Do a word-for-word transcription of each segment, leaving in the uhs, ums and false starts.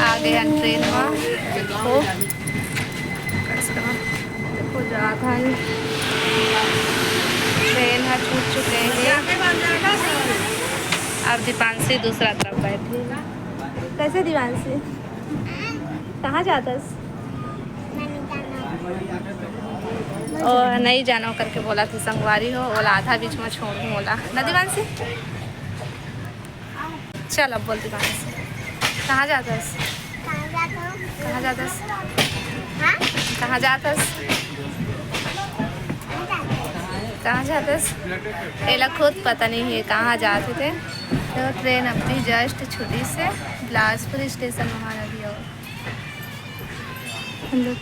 आ गए हन ट्रेन में। देखो, देखो जात हन, ट्रेन ह छूट चुके हे। अब दीपांशी दूसरा तरफ बैठी। कैसे दीपांशी, कहाँ जातस? ओ, नहीं जानो करके बोला थे संगवारी हो, ओला आधा बीच में छोड़ू ओला। ना दीपांशी? चल, अब बोल दीपांशी, कहाँ जातस? कहाँ जाता हूँ? कहाँ जातस? हाँ? कहाँ जातस? कहाँ जातस? एला खुद पता नहीं है कहाँ जात हे ते। तो ट्रेन अभी जस्ट छुटी से बिलासपुर स्टेशन वहाँ अभी और हम लोग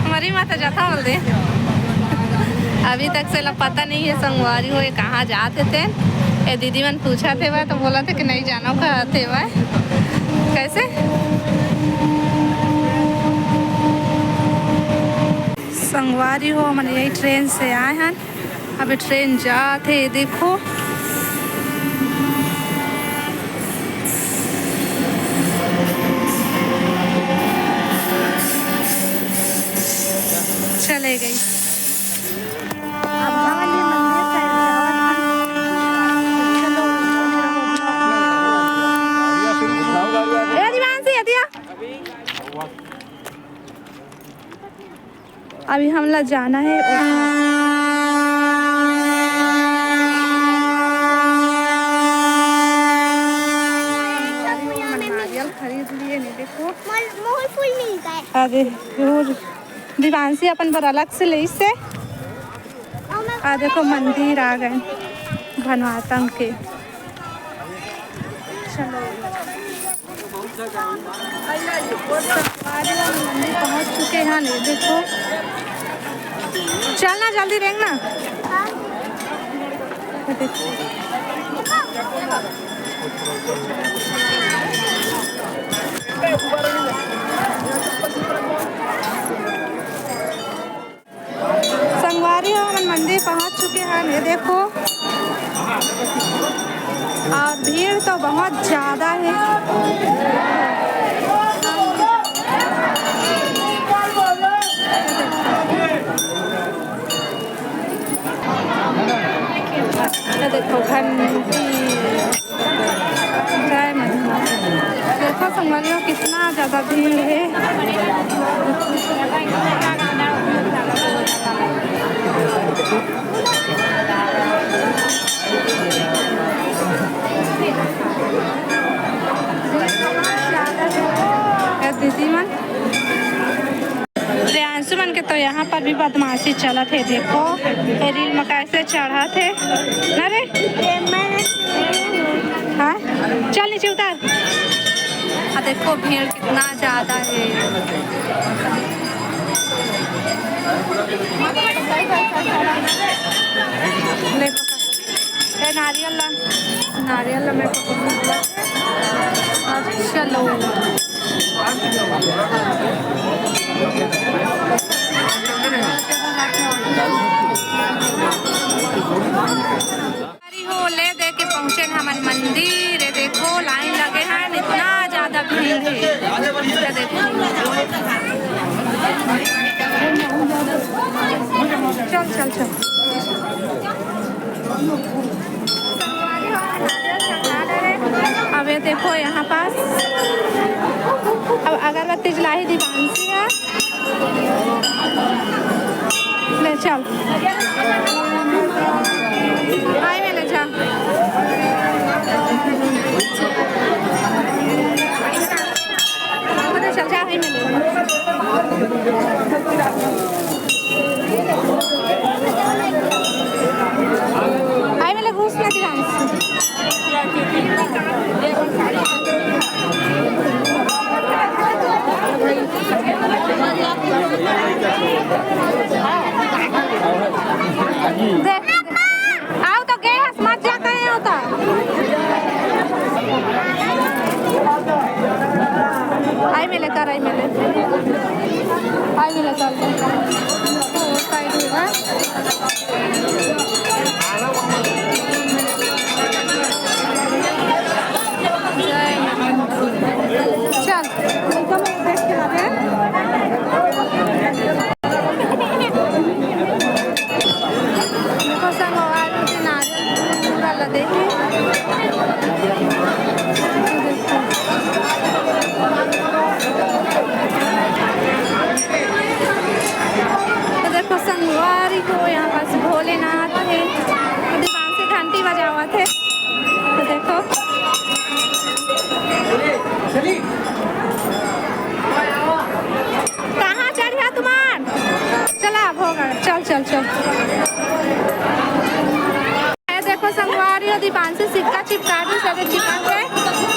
मरी माता जाता बोल दे। अभी तक से ला पता नहीं है संगवारी हो, ये कहाँ जात हे तेन। ये दीदी मन पूछा थे वह, तो बोला थे कि नहीं जानो का थे वह। कैसे? संगवारी हो, हमन यही ट्रेन से आए हन। अभी ट्रेन जात हे, देखो। चले गई। ए, दीवान से हटिया। अभी हमला जाना हे। नारियल खरीद लिए, नहीं देखो। मोल, मोल फूल मिल गए। अरे, जरूर। दिवांशी अपन बर अलग से लेइस हे। आ देखो, मंदिर आ गए भनवातंग के। चलो। संगवारी हो, मंदिर पहुंच चुके हैं। ये देखो, चल ना, जल्दी रेंग ना। ये देखो। संगवारी हो, हमन मंदिर पहुंच चुके हैं। ये देखो, और भीड़ तो बहुत ज्यादा है। ये देखो, घंटी। जय माता। देखो संगवारी हो, कितना ज्यादा भीड़ है। ए दीदी मन, प्रियांशु मन के तो यहाँ पर भी बदमाशी चलत हे। देखो, ये रील में कैसे चढ़त हे ना रे। हाँ, चल नीचे उतार। आ देखो, भीड़ कितना ज्यादा है। ले पकड़। ए, नारियल ला, नारियल ला मैं पकड़ूंगा। अच्छा, लो। अरे हो, ले दे के पहुँचे न हमन मंदिर। ये देखो, लाइन लगे हैं, इतना ज्यादा भीड़ है। ये देखो। चल, चल, चल। अब ये देखो यहाँ पास, अब अगरबत्ती जलाही दीवांशी है। ले चल, हाई में ले जा। चल जा, हाई में ले। हाई में ले, घुस ना दिलांस। कराई मिले। आई मिला चल। वो साइड में ना। चल। देखो संगवारी, नारियल पूरा लदे हे। तो देखो संगवारी हो, यहाँ पास भोलेनाथ हे, दीपांशु घंटी बजावत हे। तो देखो, कहाँ चढ़िया तुम्हार? चला, अब होगा। चल, चल, चल। ए, देखो संगवारी हो, दीपांशु सिक्का चिपका दी, सदे चिपक गए।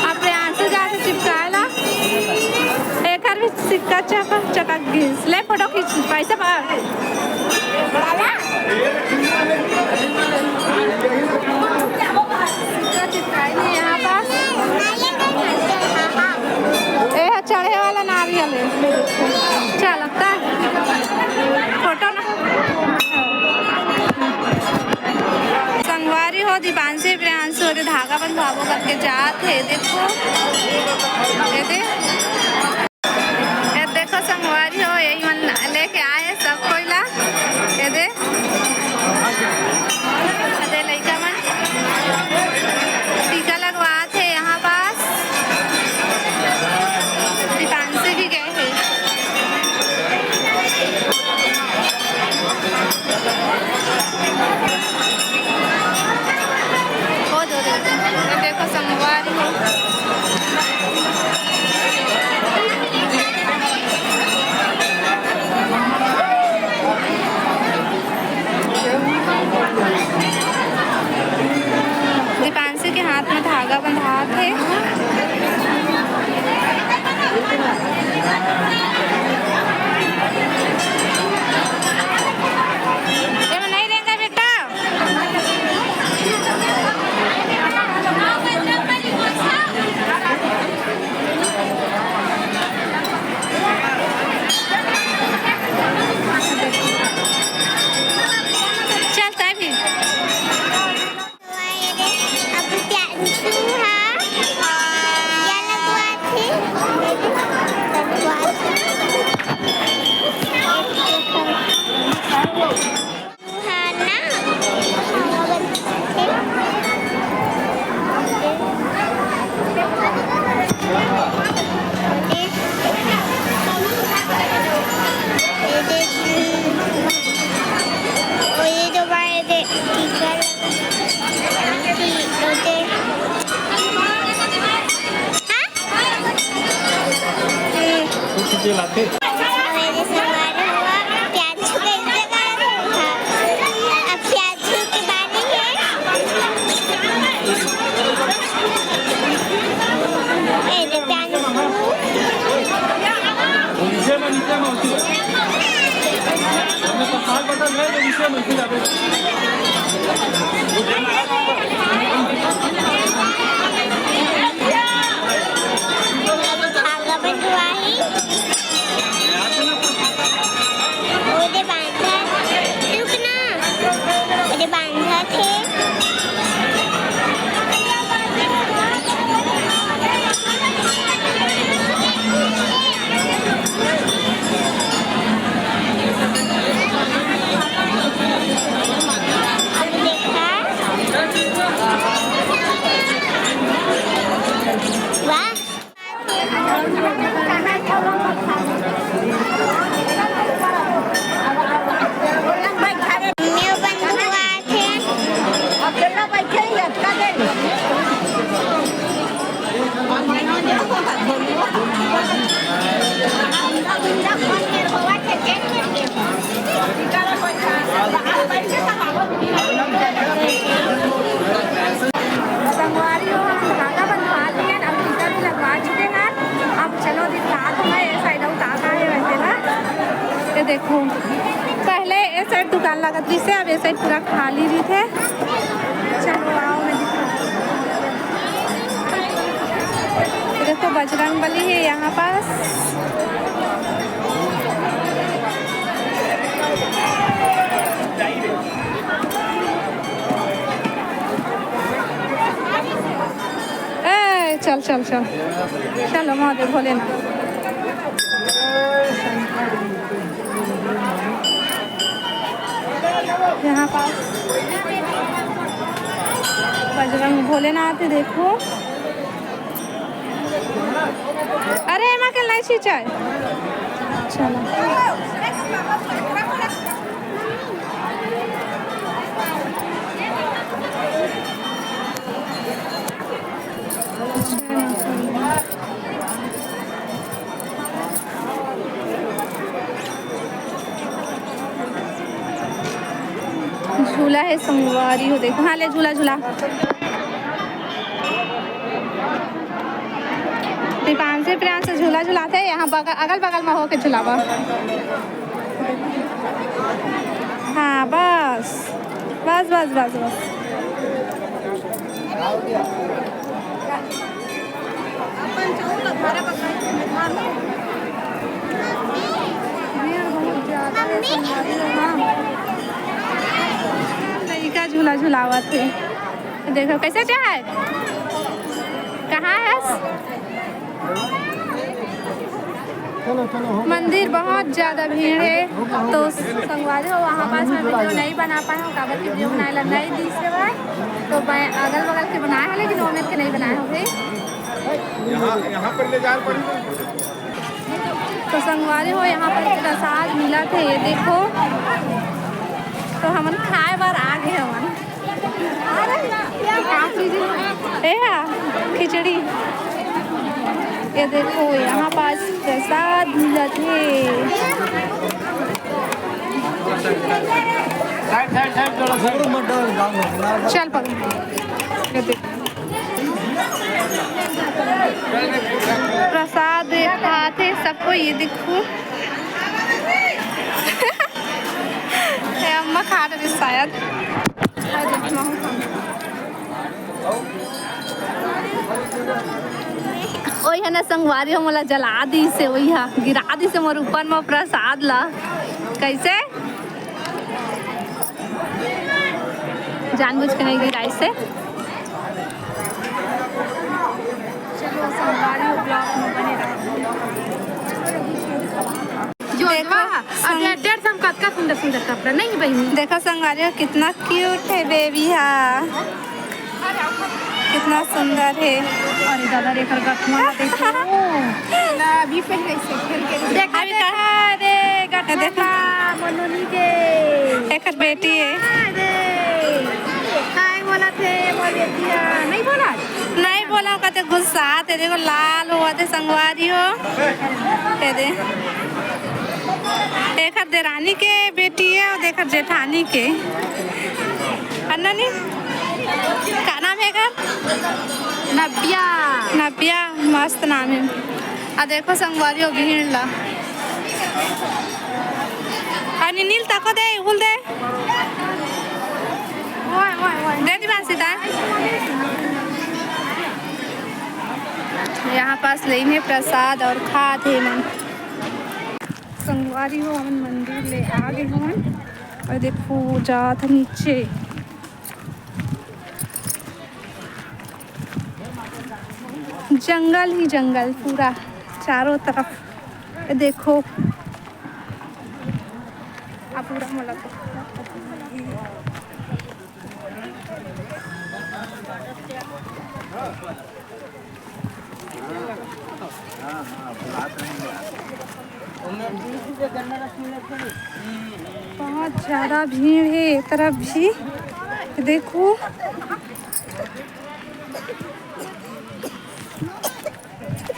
अब प्रियांशु जाके चिपकाए ला। एकर भी सिक्का चपक, चपक गिस। ले फोटो खींच, पैसा पा। सिक्का चिपकाए नहीं यहाँ पास। ए, चढ़े वाला नारियल है। चल, अब तक फोटो ना। संगवारी हो, दीपांशु प्रियांशु ओदे धागा बंधवाबो करके जात हे। देखो, ये दे, ये देखो संगवारी हो, यही मन लेके आए सब कोई ला। ये दे, ये दे लइका मन टीका लगवात हे यहाँ पास। दीपांशु भी गए हे। ओ दो, दो, दो। ये देखो संगवारी हो। दीपांशु के हाथ में धागा बंधात हे। एमे नहीं रेंगा बेटा। चल, तै भी। अब प्रियांशु हा, या लगवाथे, लगवाथे। हा ना, ये दे, ये दे, ये दे, ये दे, ये दे। हाँ? कुछ के लाते? मेरे सवाल हुआ, प्याज छुपे जगह था। अब प्याज छुपे बारी है। ए, दे प्याज। धागा बंधवाही। ओदे बांधा, रुक ना। ओदे बांधा थे। संगवारी हो, हम धागा बंधवा दिए, अब टीका भी लगवा चुके हैं। अब चलो दिखात हूँ मैं, ये साइड अउ का का हे वैसे ना। ये देखो, पहले ये साइड दुकान लगत रहिसे, अब ये साइड पूरा खाली रहिथे। चलो आओ, मैं दिखाती हूँ। देखो, बजरंग बली हे यहाँ पास। ए, चल, चल, चल। चलो, महादेव भोलेनाथ। यहाँ पास बजरंग भोलेनाथ हे, देखो। अरे, एमा के नहीं छिंचाय। चलो। झूला हे संगवारी हो, देखो। हाँ, ले झूला, झूला। दीपांशु प्रियांशु झूला झुलाथे, यहाँ बगल, अगल बगल में होके झुलावा। हाँ, बस, बस, बस, बस, बस। भीड़ बहुत ज्यादा हे संगवारी हो, हाँ। लइका झूला झुलावत हे। देखो कैसे चाहे, कहाँ है? मंदिर बहुत ज्यादा भीड़ हे, तो संगवारी हो, वहाँ पास में वीडियो नहीं बना पाए हो, काबर कि वीडियो बनाए ला नहीं दिस हे भाई। तो मैं अगल बगल के बनाए हो, लेकिन वो मेरे के नहीं बनाए हो भाई। यहाँ, यहाँ पर ले जा पड़ी। तो संगवारी हो, यहाँ पर प्रसाद मिलत हे, ये देखो। तो हमन खाए बर आ गे हमन। ए हा, खिचड़ी। ये देखो, यहाँ पास प्रसाद मिलत हे। चल पकड़। ये देखो। प्रसाद खाथे सबको, ये देखो। ए, अम्मा खा रही शायद। ओही ह ना संगवारी हो, मोला जला दिस हे, ओही ह गिरा दिस हे मोर ऊपर म प्रसाद ला। कैसे? जानबूझ के नहीं गिराइस हे। चलो संगवारी हो, ब्लॉग में बने रहो। जो देखो, अब डेढ़ सौ में कतका सुंदर सुंदर कपड़ा नहीं बहिनी। देखो संगवारी हो, कितना क्यूट हे बेबी हा, कितना सुंदर हे। अरे दादा रे, एकर गठमा ला देखो। ना, अभी पहले से खेल के देखा, अभी देखा रे, गठमा देखो। ला, मनोनी के। एकर बेटी हे। अरे, काय बोला थे, बोल बेटिया, नहीं बोला? नहीं बोला, कहते गुस्सा आते, देखो लाल हुआ थे संगवारी हो। ये दे। एकर देरानी के बेटी हे अउ एकर जेठानी के। अन्ना नी? का नाम हे एकर? नव्या। नव्या, मस्त नाम हे। आ देखो संगवारी हो भीड़ ला। आ नील तको दे, उहुल दे। ओए, ओए, ओए। दे दी बात सीधा। यहाँ पास लेने प्रसाद अउ खात हे मन। संगवारी हो, हमन मंदिर ले आ गे हवन। अउ देखो, जात हे नीचे। जंगल ही जंगल पूरा चारों तरफ। ये देखो, अब पूरा मोला तो बहुत ज्यादा भीड़ हे ये तरफ भी। देखो,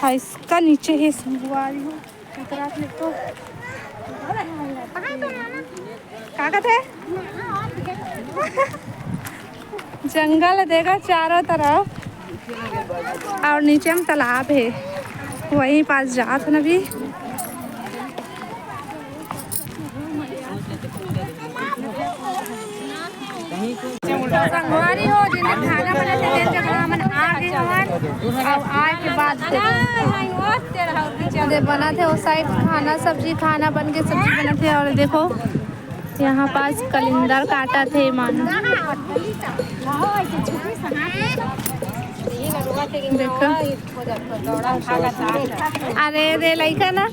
हा, इसका नीचे हे संगवारी हो। का कथे? जंगल हे देखा चारों तरफ, अउ नीचे में तालाब हे, वहीं पास जात हन अभी। संगवारी हो, जेन खाना बनत हे, तेन जगह हमन आ गे हवन। अउ आए के बाद देखो, दे बनत हे ओ साइड खाना, सब्जी, खाना बन के सब्जी बनत हे। अउ देखो, यहाँ पास कलिंदर काटत हे मन। देखो। अरे रे लइका ना,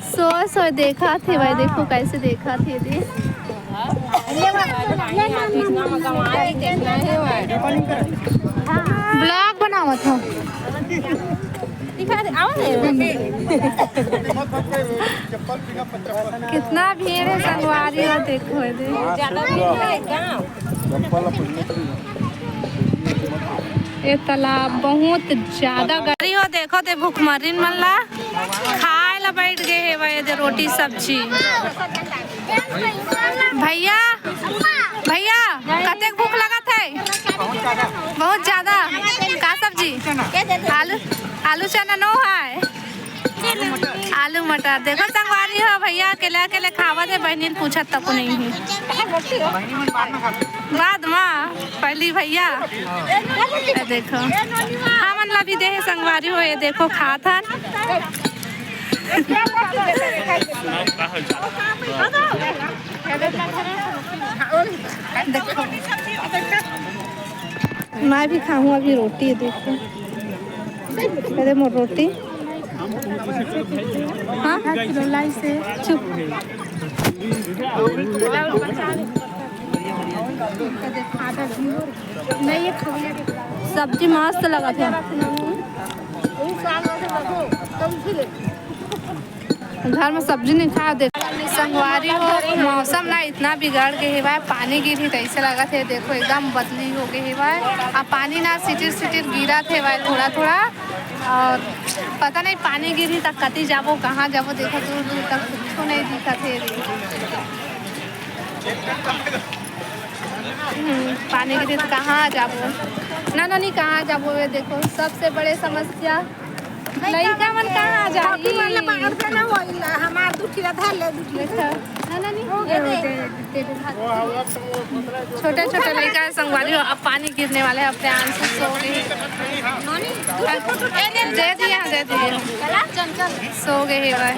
सोए सोए देखत हे भाई, देखो कैसे देखत हे दे। ब्लॉग बनावत हो। कितना भीड़ है संगवारी हो, देखो दे। ये तालाब बहुत ज्यादा गहरी हो, देखो दे भुखमरीन मन ला खाए ला बैठ गे हे भाई, दे रोटी सब्जी। भैया, भैया, कतेक भूख लगत है? बहुत ज्यादा। का सब्जी? आलू, आलू चना नो है। आलू मटर। देखो संगवारी हो, भैया अकेले अकेले खावत हे, बहनिन पूछत तको नहीं है। बाद मा पहली भैया, ये देखो, हमन ला भी दे हे संगवारी हो, ये देखो खात हन। देखो, मैं भी खाऊं अभी रोटी, देखो। अरे मोर रोटी। हाँ? चुप। सब्जी मस्त लगत हे। घर में सब्जी नहीं खाए दे। संगवारी हो, मौसम ना इतना बिगड़ गे हेवय, पानी गिरही तइसे लगत हे। देखो एकदम बदली हो गे हेवय, अब पानी ना सिटिर सिटिर गिरत हेवय थोड़ा थोड़ा। और पता नहीं पानी गिरही त कति जाबो, कहाँ जाबो, देखो दूर दूर तक कुछो नहीं दिखत हे। हम्म, पानी गिरही त कहाँ जाबो, ना नोनी कहाँ जाबो? ये देखो सबसे बड़े समस्या लइका मन कहाँ जाही? हमार दू ठिया धर ले, दू ठिया। देखा, ना, ना, नहीं। हो गए, हो गए। छोटे छोटे लइका है संगवारी हो, अब पानी गिरने वाले हैं, अपने आन से सो गए। दे दिए हैं, दे दिए हैं। सो गए हैं भाई।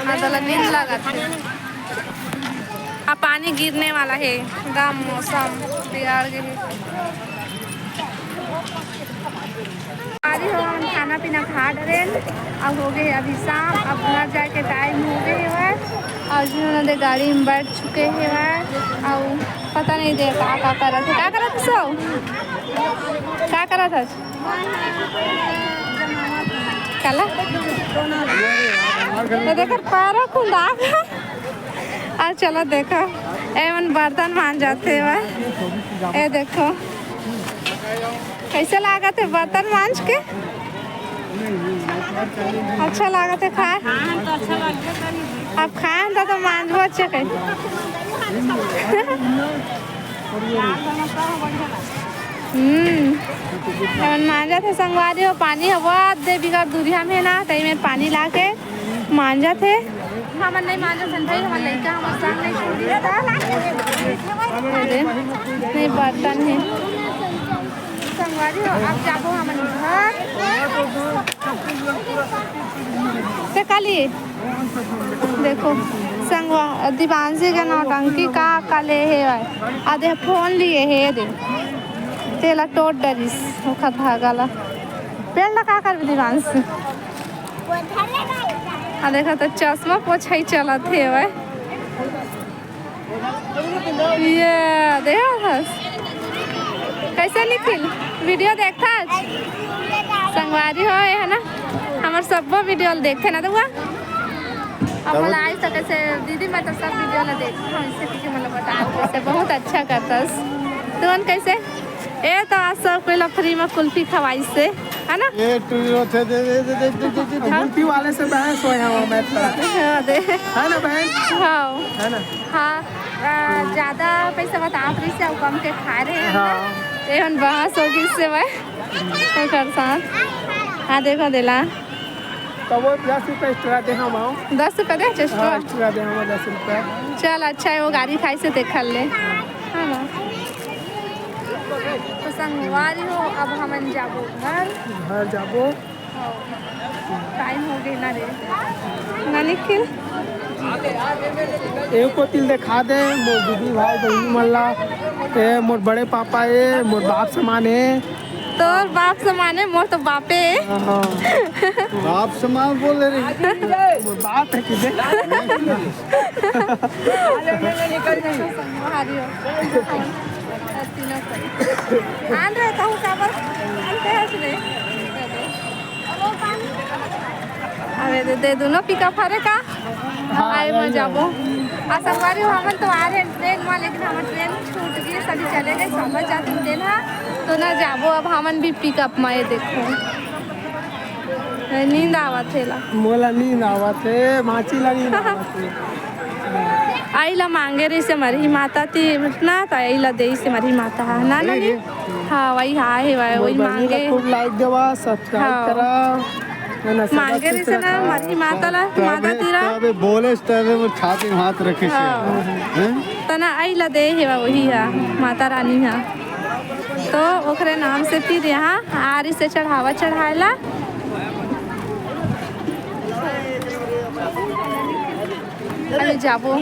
हाँ, तो नींद लगा था। अब पानी गिरने वाला है, एकदम मौसम बिगड़ गए है। अरे हो, हम खाना पीना खा डरेन, अब हो गए अभी शाम, अब घर जाके टाइम हो गए है। और जिन्होंने दे गाड़ी में बैठ चुके हैं और पता नहीं दे का का करत है, का करत है सो, का करत है? काला? तो देखो, पैरों खुंदा। आ चलो देखो, ए मन बर्तन मांजत हे भाई। ए देखो, कैसे लागत है बर्तन मांज के? अच्छा लागत है खाए? अब खाए तो, तो मांजबो अच्छे के। हम्म, हमन मांजत हे संगवारी हो, पानी हवा दे बिघा दूरिहा में ना, तई में पानी लाके मांजत हे। हमन नहीं मांजत हन भाई, हमर लइका हमर संग नहीं छोड़ी। अरे, नहीं बर्तन है। संगवारी हो, अब जाबो हमन घर। से काली देखो, संगवा, दिवांशी के नौटंकी का, का ले हे भाई? आधे फोन लिए हे दे। तेला टोट डरिस, ओखर धागा ला। पेड़ ला का करबे दिवांशी? आ देखो तो चश्मा पोछाई चलत हे भाई। ये देखो हस। कैसे निखिल? वीडियो देखता आज? संगवारी हो, ये है ना? हमर सब्बो वीडियो देखते ना, तो हुआ? अब तब मला आज तक ऐसे दीदी, मैं तो सब वीडियो ला देखती हूँ, इससे कुछ मतलब बता दो, इससे बहुत अच्छा करता है। तुमन कैसे? ए तो आज सब कोई ला फ्री में कुल्फी खवाई से, है ना? ए टूरी रोथे दे, दे, दे। गुल्फी वाले से बहस होय हवा मैं तो। हाँ, दे। है ना बहन? हाँ। है ना? हाँ, आ, ज्यादा पैसा बता रही से, अब कम के खा रहे हैं हम ना। हाँ। ये हम बहस होगी इससे भाई। ओकर साथ। हाँ, देखो देला। तब वो दस रुपये एक्स्ट्रा दे हम आओ। दस रुपये दे, एक्स्ट्रा? हाँ, एक्स्ट्रा दे हम दस रुपये। चल, अच्छा है, वो गारी खाई से देखल ले, है ना? तो संगवारी हो, अब हमन जाबो घर। घर जाबो। टाइम हो गए ना रे, ना निखिल। एक को तिल दिखा दे, मोर दीदी, भाई, बहिनी मन ला। ए, मोर बड़े पापा ए, मोर बाप समान ए। तोर बाप समान ए, मोर तो बापे ए। हाँ। बाप समान बोल रही। मोर बाप है कि दे। संगवारी हो। तीनों कोई। आन रहे कहूँ काबर? आन कहे हस रे? अबे दे, दे दुनो पिकअप हरे का? हाँ, आए म जाबो। आ संगवारी हो, हमन तो आ रहे ट्रेन म, लेकिन हमर ट्रेन छूट गई, सभी चले गए, समझ जाते ट्रेन हा, तो ना जाबो अब हमन भी पिकअप म। ये देखो, नींद आवत हे ला। मोला नींद आवत हे, माची ला नींद आवत हे। आई ला मांगे रहिसे मरही माता ती ना, त आई ला देइसे मरही माता हा ना, ना, नी? हाँ, वही हा हे, वही, मोर वही बहिनी ला मांगे। खूब like देवा, subscribe हाँ। करा, है ना, मांगे रहिसे ना, मरही माता ला, माता ती रा। तबे बोले, तबे वो छाती में हाथ रखे से। हाँ। हैं? तना आई ला दे हेवा, वही हा, माता रानी हा। तो ओकरे नाम से फिर यहाँ आ रहिसे चढ़ावा चढ़ाए ला। अभी जाबो।